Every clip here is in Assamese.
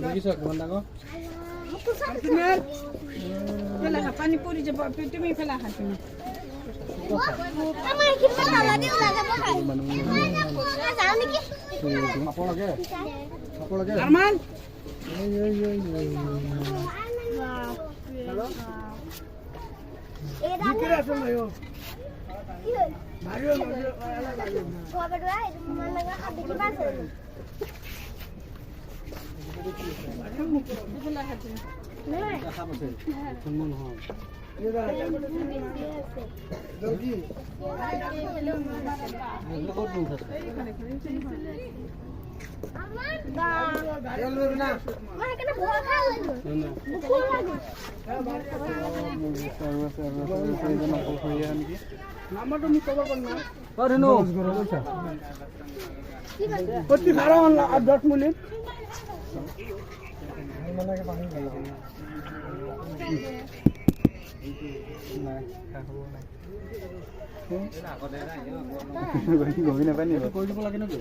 দেখিছ কিমান ডাঙৰ? পানী পৰি যাব, তুমি ফেলা খা তুমি। আৰমান, অতি খাৰাপ আৰ 10 মিনিট। গমি নাপায় নি কৰি দিব লাগে নেকি?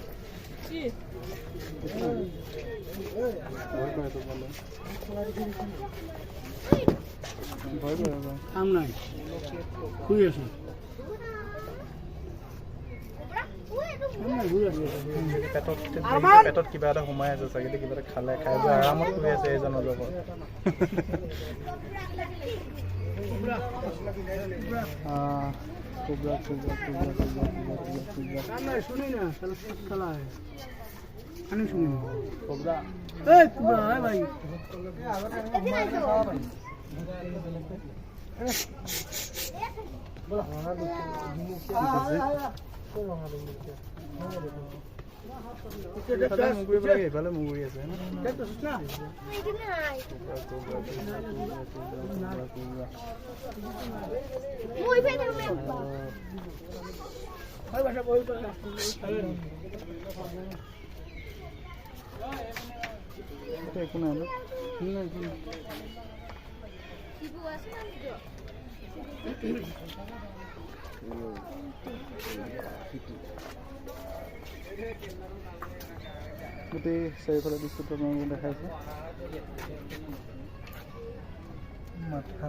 কাম নাই, শুই আছো। পেটত কিবা এটা সোমাই আছে চাগে, কিবা এটা খালে, খাই বৈ আৰামত শুই আছে এইজনৰ লগত। ইফালে মুগুৰি আছে। একো নাই। গোটেই চাৰিওফালে দৃশ্যটো আপোনালোকক দেখাইছে। মাথা